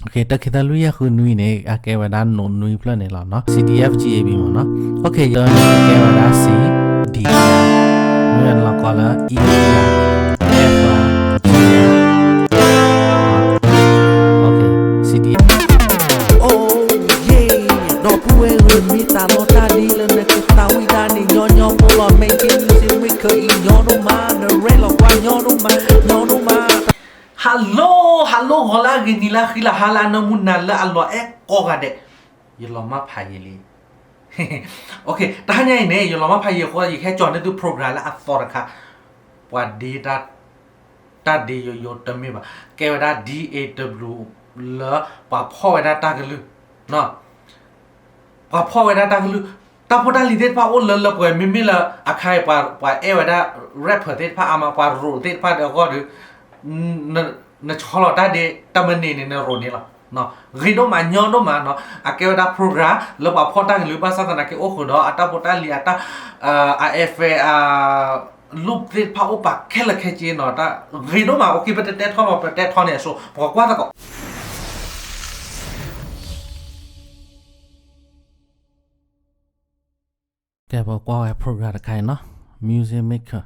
တၢ ခံ သၢ လွံၢ် ယဲၢ် ဃု နွံ န့ၣ် အကဲဝဲဒၣ် note နွံဖျၢၣ်န့ၣ်လီၤနီၤ. C D F G A B မ့ၢ်နီၤ. အကဲဝဲဒၣ် C D မ့ၢ်လီၤကီလၢ E F ဒီပုၢ်ဝဲၢ်ဧၢ မ့ၢ်တၢ်လီတၢ်လံလၢနကသးဝံၣ်ဒၣ်န့ၣ် ညီညီဖိလီၤ မ့ၢ်က့ music maker အံၤ ညီဒိၣ်မး နရဲၣ်လီၤကွၢ် ညီဒိၣ်မး ညီဒိၣ်မး Hello Hello ဂီၤလၢအဂ့ၤ နံၤလၢအဃံလၢအဟါ လၢအနၢမူနၤလၢအလီၤအဲၣ်ကိးဂၤဒဲး ယလီၤမၢ်ဖးယံာ်လံ တဟါညါအံၤန့ၣ် ယလီၤမၢ်ဖးယံာ်အဃိ ယကဟဲကၠီၤန့ၢ်သု program လၢအသီတခါ ပှၤဒ့ တၢ်ဒ့ယိယိတမ့ၢ်ဘၣ် ကဲဝဲဒၣ် D A W လၢပှၤဖီၣ်ဝဲဒၣ်တၢ်ကလုၢ် ပှၤဖီၣ်ဝဲဒၣ်တၢ်ကလုၢ် တၢ်ဖိတၢ်လံၤသ့ၣ်တဖၣ်အိၣ်လၢလၢပှဲၤ မ့မ့ၢ်လၢအခါအံၤ ပှၤအဲၣ်ဝဲဒၣ် rapper သ့ၣ်တဖၣ်အါမး ပှၤရိးသ့ၣ်တဖၣ်ဒီးအဂီၢ်ဒီး နဆီလီၤတၢ်ဒ့ တၢ်မန့ၢ်န့ၣ် နရိးန့ၣ်လီၤ. ဂ့ၤဒိၣ်မး ညီဒိၣ်မးနီၤ အကဲဝဲဒၣ် program လၢပှၤဖီၣ်တၢ်ကလုၢ် ဘၣ်ဆၣ်သနာ်က့အိၣ်ဃုာ်ဒီးအတၢ်ဖိတၢ်လံၤ အတၢ် အ effect အ loop သ့ၣ်တဖၣ်အိၣ်ပာ်ခဲလၢာ်ခဲဆ့နီၤ တၢ်ဂ့ၤဒိၣ်မး OK ပတတဲထီၣ်လီၤ ပတဲထီၣ်န့ၣ်အစိ ပကကွၢ်သကိး ကဲ ပကွၢ်ဝဲ program တခါအံၤနီၤ Music Maker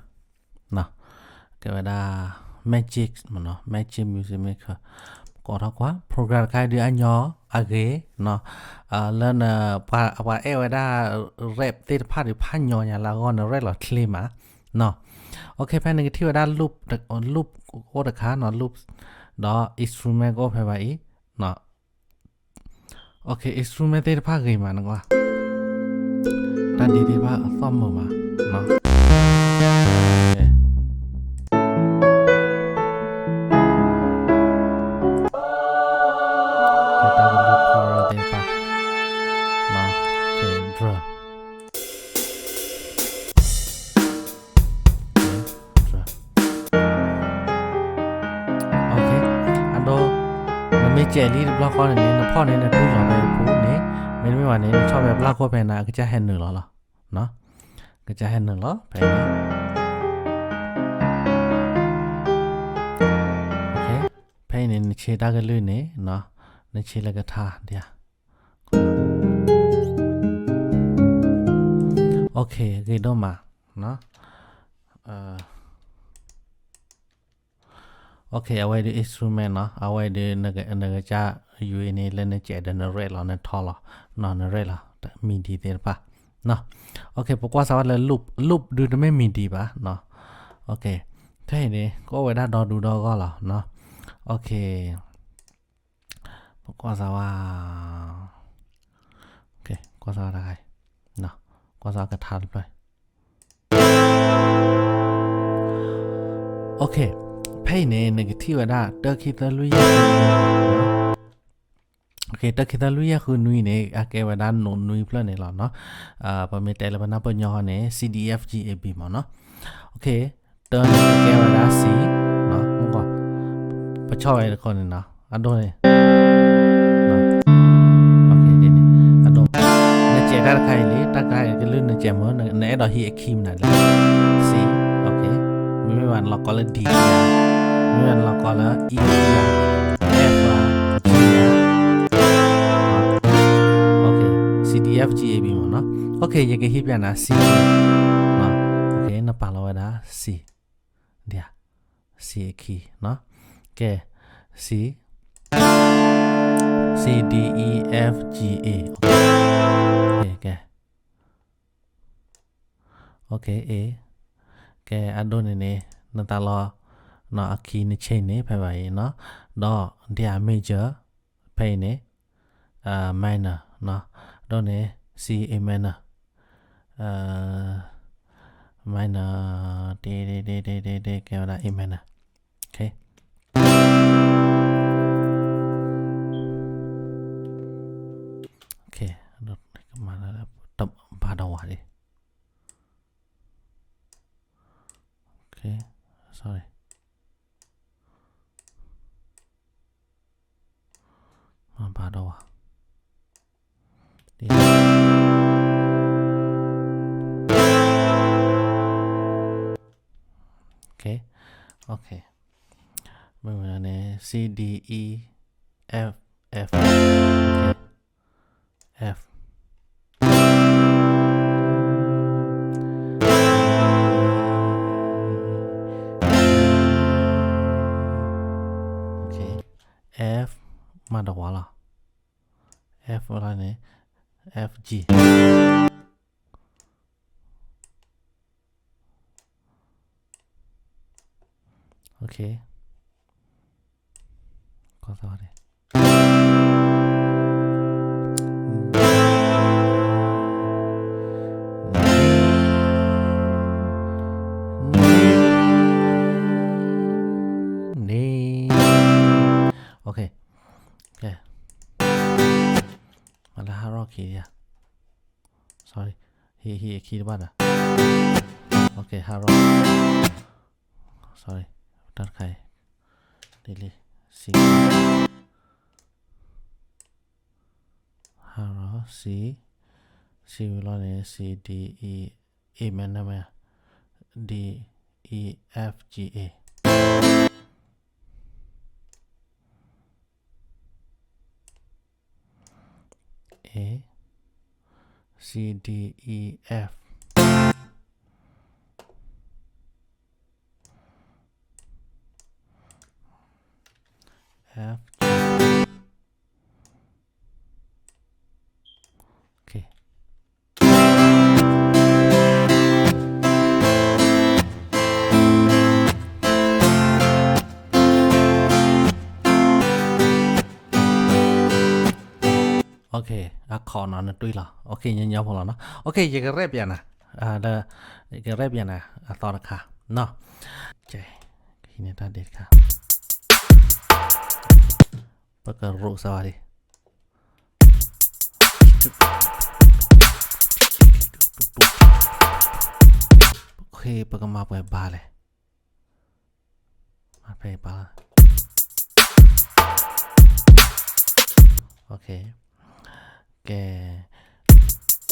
ကဲဝဲဒၣ် Magic မ့ၢ်နီၤ Magic Music Maker ကိးထီၣ်ကွၢ် program တခါအံၤဒုးအညီအဂ့ၤနီၤ လၢန ပှၤအဲၣ်ဝဲဒၣ် rap သ့ၣ်တဖၣ်ဒုးဖးညီညါလၢအဂီၢ် နရဲၣ်လီၤချ့မးနီၤ OK ဖဲန့ၣ်ကထံၣ်ဝဲဒၣ် loop loop အိၣ်တခါနီၤ loop ဒီး instrument ကအိၣ်ဖဲဘၣ်အံၤ OK instrument သ့ၣ်တဖၣ်ဂ့ၤမးနကွၢ် တၢ်ဒ့သ့ၣ်တဖၣ်အသီၣ်မုာ်မး တၢ်ကလုၢ် chord သ့ၣ်တဖၣ် drum OK အဒိ နမ့ၢ်စဲးလံတဘျီဃီန့ၣ်န့ၣ် နဖီၣ်န့ၣ် နတူၢ်လီၤဖဲအပူၤန့ၣ် မ့တမ့ၢ်ဘၣ်န့ၣ် နဆီၣ်ဖဲဘျၣ်ခိၣ်ဖဲန့ၣ် အကစၢ်ဟဲနုာ်လီၤလီၤ ကစၢ်ဟဲနုာ်လီၤ ဖဲအံၤန့ၣ် ဖဲအံၤန့ၣ် နဆ့တၢ်ကလုၢ်န့ၣ် နဆ့လၢကထါဒ် OK ဂ့ၤဒိၣ်မး OK အဝဲဒုး instrument နီၤ အဝဲဒုး နကစၢ်ယွၤန့ၣ် လၢနစဲးဒီးနရဲၣ်လီၤ နထီလီၤ နရဲၣ်လီၤ MIDI သ့ၣ်တဖၣ် OK ပကွၢ်စးဝဲလၢ loop loop ဒုးတမ့ၢ် MIDI ဘၣ် OK ဖဲအံၤန့ၣ် ကအိၣ်ဝဲဒၣ်ဒီဒူဒီဂီၢ်လီၤ OK ပကွၢ်စးဝဲ ကွၢ်စးဝဲတခါအံၤ ကွၢ်စးဝဲကထါတဖျၢၣ် OK ဖဲအံၤန့ၣ် နကထံၣ်ဝဲဒၣ် တၢ ခံ သၢ လွံၢ် ယဲၢ် ဃု နွံ OK တၢ ခံ သၢ လွံၢ် ယဲၢ် ဃု နွံ န့ၣ် အကဲဝဲဒၣ် note နွံဖျၢၣ်န့ၣ်လီၤနီၤ ပမ့ၢ်တဲလၢပနၢ်ပၢၢ်ညီန့ၣ် C D F G A B မ့ၢ်နီၤ OK တၢန့ၣ်ကဲဝဲဒၣ် C မ့ၢ် ပဆီၣ်ဝဲတခီန့ၣ်နီၤ အဒိန့ၣ် အဒိ နစဲးတၢ်တခါအံၤလံ တၢ်တခါအံၤကလုၢ်နစဲးမ့ၢ် နအဲၣ်ဒိးဟံးအ key မနုၤလဲၣ် C OK မ့မ့ၢ်ဘၣ်နလီၤကီလၢ D မ့မ့ၢ်ဘၣ်နလီၤကီလၢ E F G OK C D F G A B မ့ၢ်နီၤ OK ယကဟံးပျဲနၤ C OK နပာ်လီၤဝဲဒၣ် C ဒ် C key နီၤ ကဲ C C D E F G A ကဲ OK A ကဲ အဒိန့ၣ်န့ၣ် နတၢ်လီၤ အ key န change န့ၣ် ဖဲဘၣ်အံၤနီၤ ဒီး D major ဖဲအံၤန့ၣ် minor နီၤ အဒိန့ၣ် C A minor minor တ့တ့တ့တ့တ့ ကဲဝဲဒၣ် A minor OK ကမၤလၢ တဘၣ်ဒီးဝဲဒၣ် OK sorry မၤဘၣ်ဒီးဝဲ OK OK မ့ၢ်ဝဲဒၣ်န့ၣ် C D E F F မၤတဝီလီၤ. F လီၤန့ၣ် F G. Okay. ကွၢ်သီၣ်န့ၣ် Okay. ကဲ မၤလၢ hard rock key ယါ Sorry. ဟံး ဟံး အခံတဘၣ်ဒီး Okay, hard rock. Sorry. တၢ်တခါအံၤ ဒ်လံ C. Hard rock, C. C ဝံၤလီၤန့ၣ် C, D, E, A မ့ၢ်နမ့ၢ် D, E, F, G, A. A, C, D, E, F. F, G. Okay. Okay, အခီၣ်နီၤ နတွံၢ်လီၤ. Okay, ညီညီဖိလီၤနီၤ. Okay, ယကရဲၣ်ပျဲနၤ, ဒီး ယကရဲၣ်ပျဲနၤ အသီတခါနီၤ. ကဲ, ဟံးန့ၢ်တၢ်ဒ့တခါ, ပကရိးစၢ်ဝဲဒၣ်. Okay, ပကမၤပှဲၤဘါလဲၣ်. မၤဖဲအံၤပာ်လီၤ. Okay. ကဲ,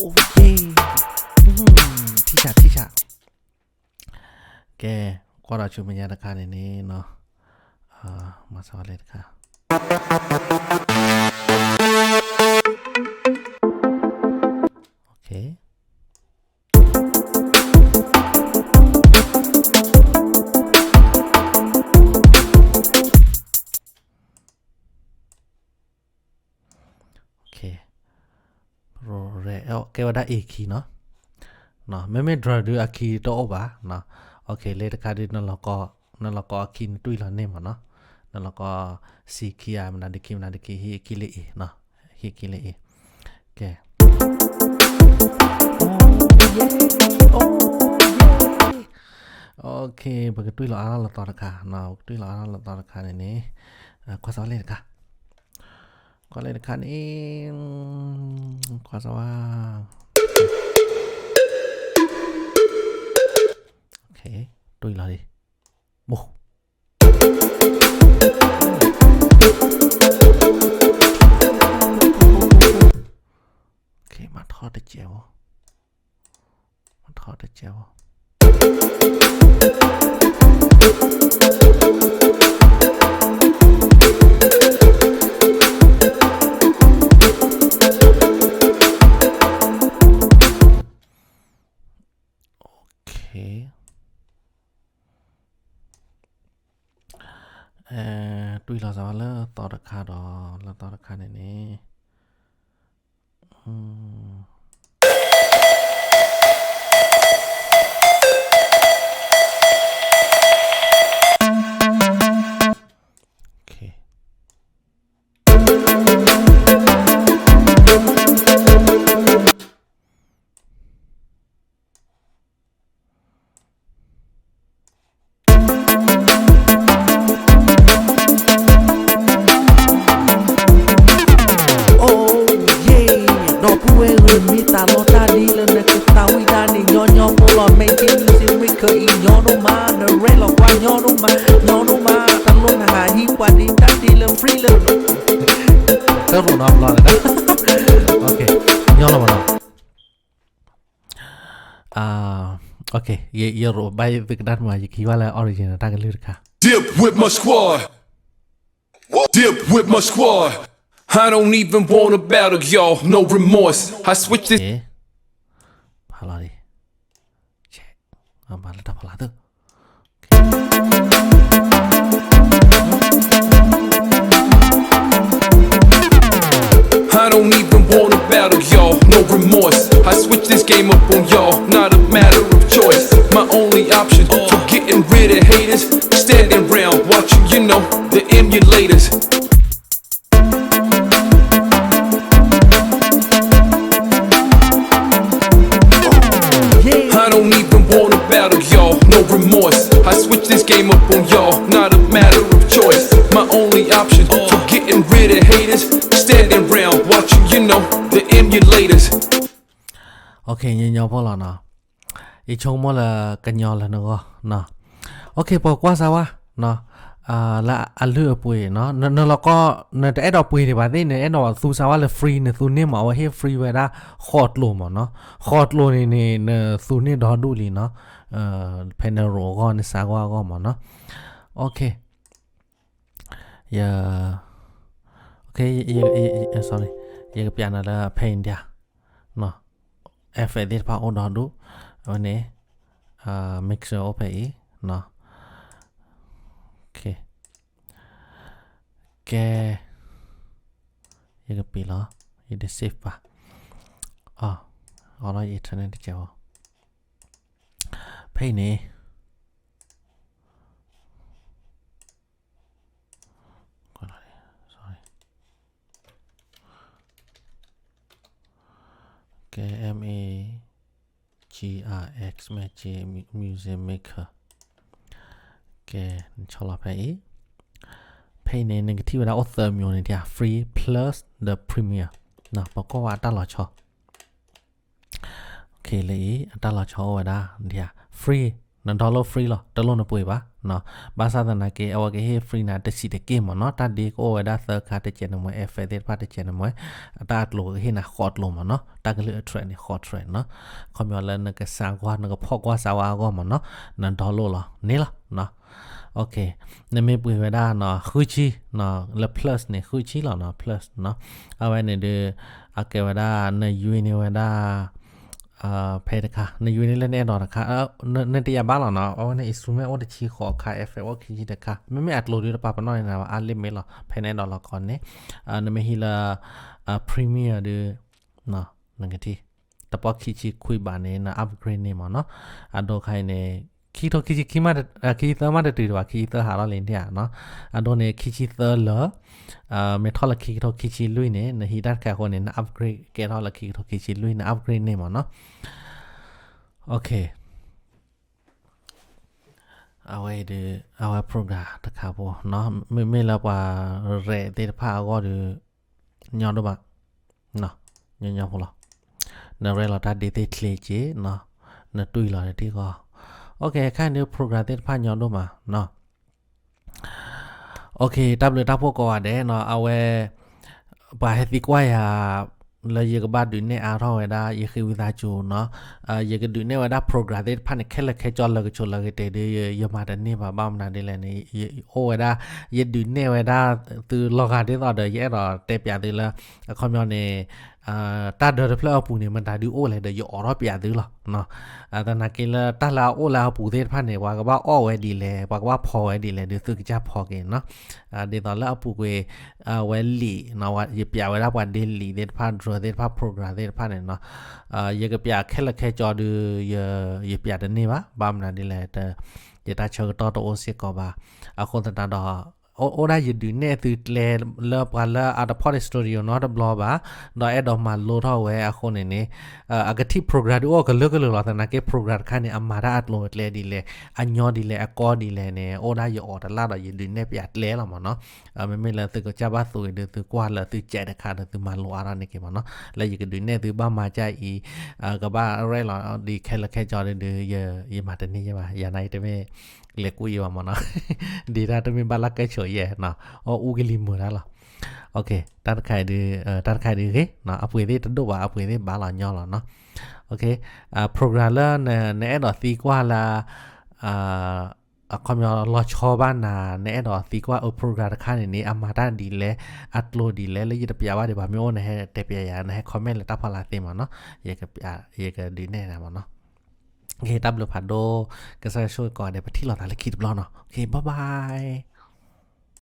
okay. ထံၣ်ဆၣ် ထံၣ်ဆၣ်. ကဲ, ကွၢ်ဒီးဆူမဲာ်ညါတခါန့ၣ်န့ၣ်နီၤ, မၤစၢၤဝဲလၢတခါ. Okay. ကဲဝဲဒၣ် A key နီၤ. မ့မ့ၢ် drummer ဒုး အ key တအိၣ်ဘၣ်. Okay, လၢတခါဒုး နလီၤကီအ key နတွံၢ်လီၤန့ၢ်မးနီၤ. နလီၤကီ C key ဧါ မနုၤဒုး key မနုၤဒုး key ဟံး key လၢ A နီၤ, ဟံး key လၢ A. ကဲ, okay, ပကတွံၢ်လီၤအါထီၣ်လၢသီတခါ, ပကတွံၢ်လီၤအါထီၣ်လၢသီတခါန့ၣ်န့ၣ်, ကွၢ်စၢ်ဝဲလၢတခါ, ကွၢ်လၢတခါန့ၣ်, ကွၢ်စၢ်ဝဲ, okay, တွံၢ်လီၤဒံး, ဘိ Okay, မၤထီၣ်တစဲးဖိ, မၤထီၣ်တစဲးဖိ. Okay. တွံၢ်လီၤစၢ်ဝဲလၢသီတခါဒီး လၢသီတခါန့ၣ်န့ၣ်, okay. ဒီပုၢ်ဝဲၢ်ဧၢ မ့ၢ်သးလီတၢ်ဒ်လၢနကသးဝံၣ်တၢ်န့ၣ် ညီညီဖိလီၤ မ့ၢ်က့ music maker အံၤ ညီဒိၣ်မး နရဲၣ်လီၤကွၢ် ညီဒိၣ်မး ညီဒိၣ်မး တလိၣ်နဟးဟံးပှၤဒ်တၢ်ဒ်လၢ free လၢ တရိးနီတဘျီန့ၣ်, okay, ညီလီၤမးနီၤ. Okay, ယရူးဘၣ်သုကနၣ်မး ယကဟံးဘၣ်လၢ original တၢ်ကလုၢ်တခါ. Dip with my squad. Dip with my squad. I don't even wanna battle y'all, no remorse. I switch this. ဖးလီၤဒံး, check, မၤလၢတၢ်ဖးလီၤသု. on y'all, not a matter of choice. My only option for getting rid of haters, standing around watching, you know, the emulators. I don't even wanna battle y'all, no remorse. I switch this game up on y'all, not a matter of choice. My only option for getting rid of haters, standing around watching, you know, the emulators. Okay, ညီညီဖိလီၤနီၤ. ယဆိကမိၣ်လၢကညီလၢနဂီၢ်နီၤ. Okay, ပကွၢ်စၢ်ဝဲနီၤ, လၢအလုၢ်အပှ့ၤနီၤ, နလီၤကီ, နတအဲၣ်ဒိးပှ့ၤဒံးဘၣ်သ့ၣ်, နအဲၣ်ဒိးသူစၢ်ဝဲလၢ free နသူန့ၢ်မး, အဝဲဟ့ၣ် free ဝဲဒၣ်ဃိးကျိၤမးနီၤ. ဃိးကျိၤန့ၣ်န့ၣ် နသူန့ၢ်ဒီဒူၣ်လံနီၤ. ဖဲနရိၤအဂီၢ် နစၢ်ဂီၢ်အဂီၢ်မးနီၤ. Okay, ယ, okay, sorry, ယကပျးနၤလၢဖဲအံၤဒၣ်နီၤ. Effect သ့ၣ်တဖၣ်အိၣ်ဒီဒူၣ်, အဝဲန့ၣ် mixer အိၣ်ဖဲအံၤနီၤ. Okay, ကဲ, ယကပျးလီၤ, ယတ save ဘၣ်. အီၤဒီး internet တကဲးဖိ ဖဲအံၤန့ၣ် sorry, ကဲ, M A G R X Magic Music Maker. ကဲ, နဆီၣ်လီၤဖဲအံၤ. ဖဲအံၤန့ၣ် နကထံၣ်ဝဲဒၣ်အိၣ်သၢမံၤန့ၣ် free plus the premium. ပကွၢ်ဝဲအတၢ်လီၤဆီ Okay, လၢအံၤ အတၢ်လီၤဆီအိၣ်ဝဲဒၣ် free, န download free လီၤ, တလိၣ်နပှ့ၤဘၣ်. ဘၣ်ဆၣ်သနာ်က့ အဝဲကဟ့ၣ် free နၤတဆံးတက့ၢ်မးနီၤ. တၢ်ဒ့ကအိၣ်ဝဲဒၣ်သၢခါ, တကဲးန့ၣ်မ့ၢ် effect သ့ၣ်တဖၣ်, တကဲးန့ၣ်မ့ၢ် အတၢ်အကျိၤကဟ့ၣ်နၤဃိးကျိၤမးနီၤ. တၢ်ကလုၢ်အ track န့ၣ် ဃိး track နီၤ. ခီပညီလၢနကစၢ်ကွၢ်, နကဖီၣ်ကွၢ်စၢ်ဝဲအဂီၢ်မးနီၤ, န download လီၤန့ၣ်လီၤ. Okay, နမ့ၢ်ပှ့ၤဝဲဒၣ် ဃုဆံ, လၢ plus န့ၣ် ဃုဆံလီၤနီၤ, plus နီၤ. အဝဲန့ၣ်ဒီး အကဲဝဲဒၣ် နယွၤန့ၢ်ဝဲဒၣ် ဖဲတခါ, နယွၤန့ၢ်လၢနအဲၣ်ဒိးတခါ, နတယာ်ဘၣ်လီၤနီၤ. အဝဲန့ၣ် instrument အိၣ်တဆံဃိးခါ, effect အိၣ်ခံဆံတခါ. မ့မ့ၢ်အကျိၤဒီးတပာ်ပနီၣ်န့ၢ်နၤဘၣ်, အါလံမ့ၢ်လီၤ. ဖဲနအဲၣ်ဒိးလီၤကီးန့ၣ် နမ့ၢ်ဟံးလၢ premium ဒီး နကထံၣ် တပီၢ်ခံဆံခွံဘးန့ၣ် န upgrade န့ၢ်မးနီၤ. အဒိခါအံၤန့ၣ် ခံကထိခံဆံခံ, ခံဆံသၢမးတတုၤဒံးဘၣ်, ခံဆံသၢဟးထီၣ်လံန့ၣ်ဧါနီၤ. အဒိန့ၣ် ခံဆံသၢလၢ မ့ၢ်ထီၣ်လၢခံကထိခံဆံလွံၢ်န့ၣ် နဟံးတၢ်တခါအဃိန့ၣ် န upgrade ကဲထီၣ်လၢခံကထိခံဆံလွံၢ်, န upgrade န့ၢ်မးနီၤ. Okay, အဝဲအံၤဒီး အဝဲ program တခါဖိနီၤ. မ့မ့ၢ်လၢပှၤရဲၣ်သ့ၣ်တဖၣ်အဂီၢ်ဒီး ညီဒိၣ်မး, ညီညီဖိလီၤ. နရဲၣ်လီၤတၢ်ဒ့သ့ၣ်ချ့က့ၤနီၤ, နတွံၢ်လီၤတထံၣ်ဂီၢ်. Okay, ခဲအံၤန့ၣ် program သ့ၣ်တဖၣ်ညီဒိၣ်မးနီၤ. Okay, တၢ်ဘျုးတၢ်ဖှိၣ်ကိးဂၤဒဲးနီၤ. အဝဲ ပှၤဟဲသံကွၢ်ယၤ လၢယကဘၣ်ဒုးနဲၣ်အါထီၣ်ဝဲဒၣ် ယဃ့ဝံသးစူၤနီၤ. ယကဒုးနဲၣ်ဝဲဒၣ် program သ့ၣ်တဖၣ်န့ၣ် ခဲလၢာ်ခဲဆ့လၢကဆိးလၢကတၢၢ်ဒီး ယမၤတန့ၢ်ဘၣ်, ဘၣ်မနုၤဒ်လဲၣ်န့ၣ် အိၣ်ဝဲဒၣ် ယဒုးနဲၣ်ဝဲဒၣ်သုလီၤဂာ်ဒ်သိးဒီး ယအဲၣ်ဒိးတဲပျးသုလၢ အခီပညီန့ၣ် တၢ်ဒၢတဖျၢၣ်အပူၤန့ၣ် မတၤဒုးအိၣ်လဲၣ်ဒီး ယအိးထီၣ်ပျးသုလီၤ. သနာ်က့လၢတၢ်လၢအအိၣ်လၢအပူၤသ့ၣ်တဖၣ်န့ၣ် ပှၤကဘၣ်အီၣ်ဝဲဒ်လဲၣ်, ပှၤကဘၣ်ဖီဝဲဒ်လဲၣ်ဒီး သုကစၢ်ဖီက့ၤနီၤ. ဒ်သိးလၢအပူၤကွံာ် ဝဲလံာ်, ယပျးဝဲဒၣ်ပှၤဒ့လံာ်သ့ၣ်တဖၣ်, drone သ့ၣ်တဖၣ်, program သ့ၣ်တဖၣ်န့ၣ်နီၤ. ယကပျးခဲလၢာ်ခဲဆ့ဒီး ယပျးတန့ၢ်ဘၣ်, ဘၣ်မနုၤဒ်လဲၣ်, ယတၢ်ဆၢကတီၢ်တအိၣ်စ့ၢ်ကီးဘၣ်. အဃိသတးဒီး အိၣ်ဒၣ်ယဒုးနဲၣ်သုကျဲလၢပှၤလၢအတဖီၣ်န့ၢ် studio နီတဘျီဘၣ်, ဒီးအဲၣ်ဒိးမၤလိထီၣ်ဝဲအဃိန့ၣ်န့ၣ် အကထံၣ် program ဒုးအိၣ်ကလုာ်ကလုာ်လီၤ. သနာ်က့ program တခါန့ၣ် အမၤတၢ်အကျိၤအကျဲဒ်လဲၣ်, အညီဒ်လဲၣ်, အကီဒ်လဲၣ်န့ၣ် အိၣ်ဒၣ်ယအိးတလၢ်ဒီး ယဒုးနဲၣ်ပျးကျဲလီၤမးနီၤ. မ့မ့ၢ်လၢသုကစၢ်ဘၣ်သူအံၤဒီး သုကွၢ်လၢသုစဲးတခါဒီး သုမၤလိအါထီၣ်န့ၢ်က့ၤမးနီၤ. လၢယကဒုးနဲၣ်သုဘၣ်မၤကၢ်အံၤ ကဘၣ်ရဲၣ်လီၤဒ်ခဲလၢာ်ခဲဆ့ဒီး ယမၤတန့ၢ်ယဲဘၣ်, ယၤနာ်အံၤတမ့ၢ် လဲၤကူၣ်ယဲဘၣ်မးနီၤ. ဒ်တၢ်တမ့ၢ်ဘၣ်လၢကဲဆိးယဲနီၤ, အူကလံၤမုာ်တၢ်လီၤ. တၢ်တခါအံၤဒုး, တၢ်တခါအံၤဒုးဂ့ၤ, အပှ့ၤသ့ၣ်တဒိၣ်ဘၣ်, အပှ့ၤသ့ၣ်ဘၣ်လီၤညီလီၤနီၤ. Okay, program လၢနအဲၣ်ဒိးသံကွၢ်လၢ အခီပညီလီၤဆီဘၣ်နၤ, နအဲၣ်ဒိးသံကွၢ်အ program တခါန့ၣ်န့ၣ် အမၤတၢ်ဒ်လဲၣ်, အကျိၤဒ်လဲၣ်, လၢယတပျးဘၣ်ဒံးဘၣ်, မ့ၢ်အိၣ်နဟဲတဲပျးယၤ, နဟဲ comment လၢတၢ်ဖီလာ်သ့မးနီၤ, ယကဒုးနဲၣ်နၤမးနီၤ. တၢ်ဘျုးဖးဒိၣ်, ကစၢ်ဆိၣ်ဂ့ၤကိးဂၤဒဲး, ပထံၣ်လိာ်သးလၢခံတဘျီနီၤ. Okay, bye bye.